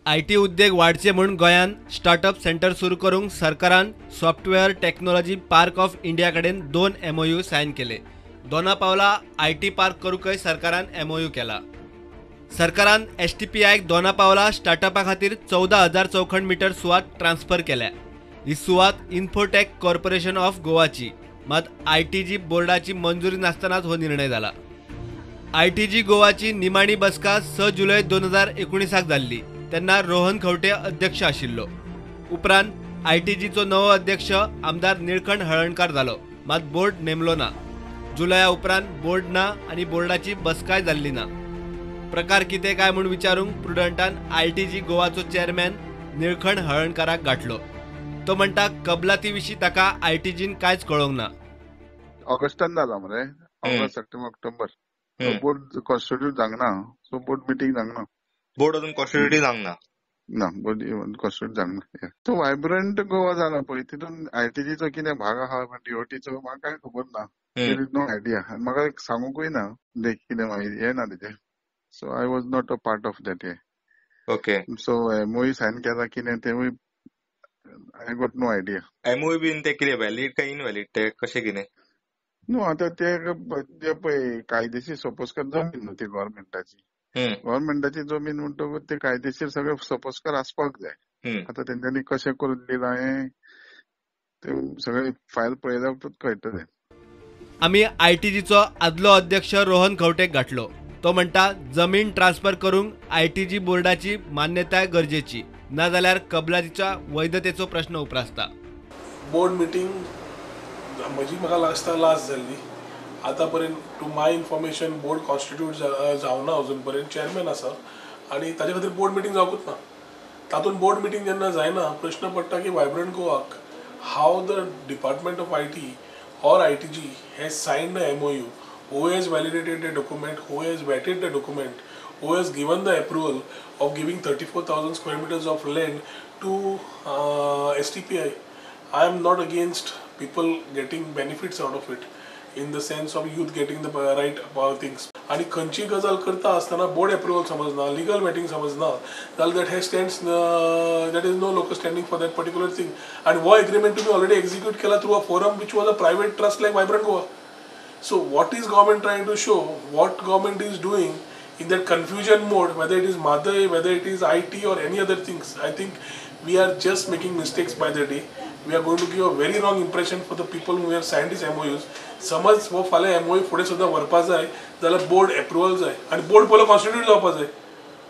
IT उद्योग वाडचे म्हूण गोंयान स्टार्टअप सेंटर सुरू करूंक सरकारान software technology park of India कडेन 2 MOU Sion केले. दोना पावला IT park करूंकय सरकारान MOU केला. सरकारान STPIक दोना पावला स्टार्टअपा खातीर 14,000 चौखण मीटर सुवात ट्रान्सफर केल्या. ही सुवात इन्फोटेक कॉर्पोरेशन ऑफ गोवाची, मात ITG बोर्डाची मंजुरी नासतनाच हो निर्णय जाला. ITG गोवाची निमाणी बसका 6 जुलय 2019 जाल्ली, तेन्ना रोहन खंवटे अध्यक्ष आशिल्लो. उपरांत ITGचो नवो अध्यक्ष आमदार निळकंठ हळर्णकार जालो, मात बोर्ड नेमलो ना. जुलया उपरांत बोर्ड ना आनी बोर्डाची बसकाय जाल्ली ना. प्रकार कितें काय म्हूण विचारूंक प्रुडंटान ITG गोवाचो चेअरमॅन निळकंठ हळर्णकाराक गाठलो. तो म्हणटा कबलाती विशीं ताका ITGन कांयच कळोवंक ना. ऑगस्टान जाला मरे, ऑगस्ट सप्टेंबर ऑक्टोबर बोर्ड कॉन्स्टिट्यूट जावंक ना, सो बोर्ड मिटींग जावंक ना. बोर्ड अजून कॉन्स्टिट्यूट जावंक ना, ना बोर्ड कॉन्स्टिट्यूट जावंक ना. तो वायब्रंट गोवा जाला पळय, तितून ITGचो कितें भाग आहा, DOTचो म्हाका कांय खबर ना. There is no idea, म्हाका सांगूंकूय ना कितें हें ना तेजें. So I was not a part of that. Okay, so MOU sign केला कितें तेवूय I got no idea. MOU बीन ते कितें व्हॅलीड काय इनव्हॅलीड ते कशें कितें? न्हू आतां ते पळय कायदेशीर सोपस्कार जमीन न्हू ती गव्हर्मेंटाची, गव्हर्मेंटाची जमीन म्हणटकूच ते कायदेशीर सगळे सोपस्कार आसपाक जाय. आतां तेंच्यांनी कशें करून दिलां हें ते सगळे फायल पळयल्या उपरांत कळटलें. आमी ITGचो आदलो अध्यक्ष रोहन खंवटेक गाठलो. तो म्हणटा जमीन ट्रान्सफर करूंक ITG बोर्डाची मान्यताय गरजेची, नाजाल्यार कबलातीच्या वैधतेचो प्रश्न उप्रासता. बोर्ड मिटींग म्हजी म्हाका लागता लास्ट जाल्ली. आतां पर्यंत to my information board constitute जावना अजून पर्यंत. चेअरमॅन आसा आनी ताजे खातीर बोर्ड मिटींग जावकूच ना. तातूंत बोर्ड मिटींग जेन्ना जायना प्रश्न पडटा की वायब्रंट गोवाक how the department of IT or ITG has signed the MOU, who has validated the document, who has vetted the document, who has given the approval of giving 34,000 square meters of land to STPI. I am not against people getting benefits out of it, in the sense of youth getting the right things. आनी खंयची गजाल करता आसतना board approval समजना, legal waiting समजना जाल्यार that has stands, that is no local standing for that particular thing. आनी हो एग्रीमेंट तुमी ऑलरेडी एक्झिक्यूट केला through a forum which was a private trust like Vibrant Goa. So what is government trying to show, what government is doing in that confusion mode, whether it is Mhadei, whether it is IT or any other things, I think we are just making mistakes by the day. We are going to give a very wrong impression for the people who have signed these MOUs. समज हो फाल्यां MOU फुडें सुद्दां व्हरपा जाय जाल्यार board approval जाय आनी बोर्ड पयलो कॉन्स्टिट्यूट जावपा जाय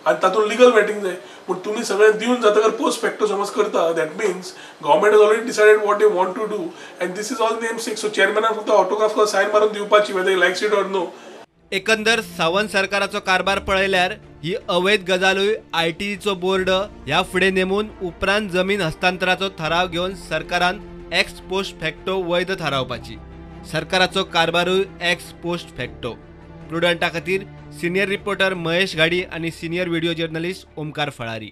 आनी तातूंत लिगल वेटिंग जाय. पूण तुमी सगळें दिवन जातकर पोस्ट फॅक्टो समज करता, that means government has already decided what they want to do and this is all name sake. So चेअरमॅनान फक्त ऑटोग्राफ सायन मारून दिवपाची, whether he likes it or no. एकंदर सावंत सरकाराचो कारभार पळयल्यार ही अवैध गजालूय ITGचो बोर्ड ह्या फुडें नेमून उपरांत जमीन हस्तांतराचो थाराव घेवन सरकारान एक्स पोस्ट फॅक्टो वैध थारावपाची. सरकाराचो कारभारूय एक्स पोस्ट फॅक्टो. प्रुडंटा खातीर सिनियर रिपोर्टर महेश घाडी आनी senior video journalist Omkar Falari.